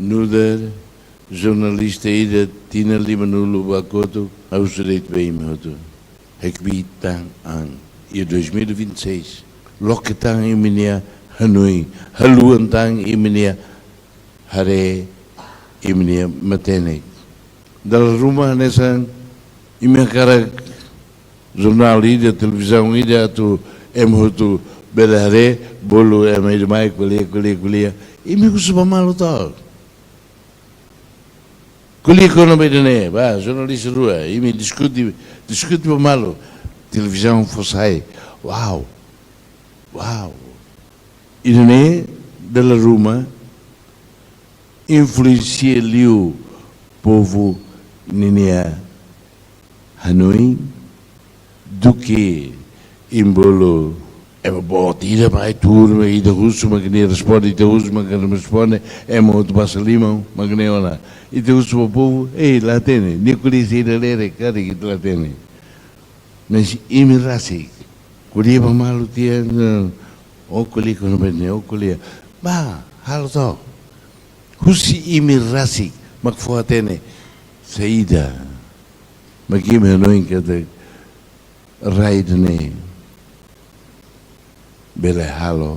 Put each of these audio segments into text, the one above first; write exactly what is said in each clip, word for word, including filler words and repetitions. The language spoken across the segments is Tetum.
Nu'udar jornalista ida tinan limanulu ba kotuk, ha'u husu de'it ba imi hotu. Hakbiit tan an. Iha dois mil e vinte e seis. Loke tan imi-nia hanoin. Haluan tan imi-nia haree, imi-nia matenek. Dala ruma hanesan imi hakarak jornál ida, televizaun ida atu ema hotu bele haree, bolu ema ida mai ko'alia, ko'alia, ko'alia. Imi husu ba malu to'ok. Ko'alia kona-ba ida-ne'e, ba, jornalista rua, imi diskute, diskute ba malu. Televizaun fó sai. Uau. Uau. Ida-ne'e dala ruma influensia liu povu ninia hanoin duké imi bolu ema boot ida mai tuur, ita husu mak nia responde, ita husu mak nia responde, ema hotu basa liman mak nia ona. Ita husu ba povu, ei, la hatene, nia ko'alia saida lerek karik ita la hatene. Mas imi rasik ko'alia ba malu tiha, no, ó ko'alia kona-ba ne'e, ó ko'alia. Ba, halo to'ok. Husi imi rasik mak fó hatene saida mak imi hanoin katak rai ida-ne'e bele halo.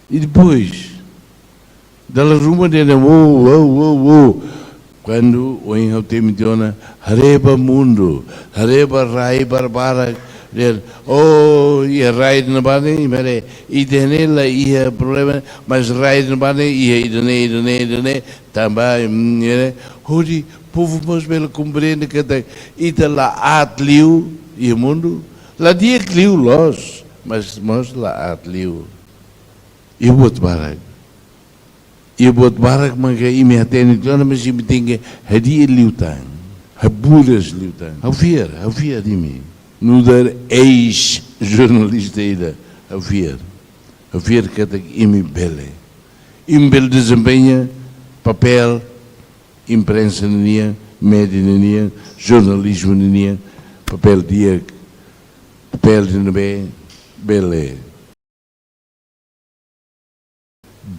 I depois, dala ruma dehan, wow, wow, wow, wow. Kuandu ohin ha'u temi tiha ona, haree ba mundu, haree ba rai barbarak, dehan, oh, iha rai ne'ebá ne'e, imi haree, ida-ne'e la iha problema, mas rai ne'ebá ne'e iha ida-ne'e, ida-ne'e, ida-ne'e, tanba, mm, ne'e, hodi povu mós bele komprende katak ita la aat liu iha mundu, la di'ak liu loos, mas mós la aat liu. Iha buat barak. Iha buat barak maka imi hatene tiha ona, mas imi tenke hadi'a liután, haburas liután. Ha'u fiar, ha'u fiar imi. Nu'udar eis-jornalista ida, ha'u fiar. Ha'u fiar katak imi bele. Imi bele dezempeña papél imprensa nian, média nian, jornalizmu nian, papél di'ak, papél ida ne'ebé bele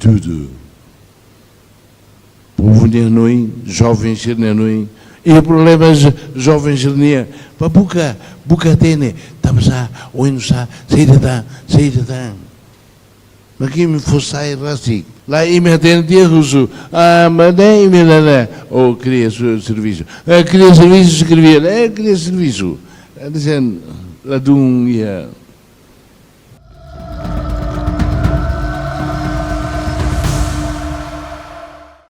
dudu. Povu nia hanoin, joven sira-nia hanoin. Iha problema jo-, joven sira-nian. Ba buka, buka hatene, tanbasá, oinsá, saida tan, saida tan. Mak imi fó sai rasik. La imi hatene tiha husu. Ah, mas ne'e imi la, la. Oh, kria su-, servisu. Eh, kria servisu, eskrevia. Eh, kria servisu. Eh, dehan, ladún iha